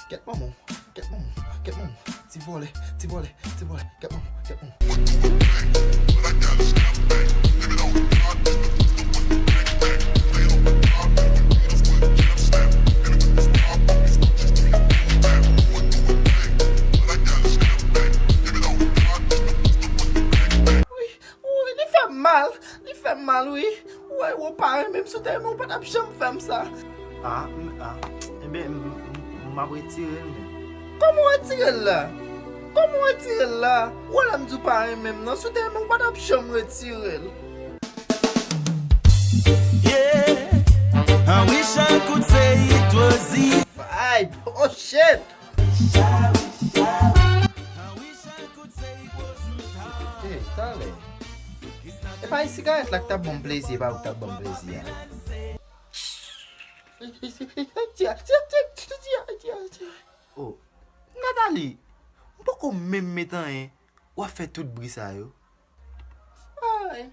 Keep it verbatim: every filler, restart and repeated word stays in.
Kèt manman w, kèt manman w, kèt manman w. Ti vòlè, ti vòlè, ti vòlè. Kèt manman w, kèt manman w. Wi, wi, li fè m mal. Li fè m mal, wi. Ou wè, ou pa renmen m, si w te renmen m, ou pa t ap janm fè m sa. A, m, a, enben, m, m, m ap retire l, men. Kòman w retire l la? Kòman w retire l la? Ou wè lè m di w pa renmen m nan, si w te renmen m, ou pa t ap janm retire l. Yeah, I wish I could say it was easy. Vibe, oh shit! Hey, talè. E pa e sigarèt la k t ap ban m plezi, e pa ou k t ap ban m plezi a. Oh, Nathalie, m poko menm met anyen, w ap fè tout bri sa yo. Ay.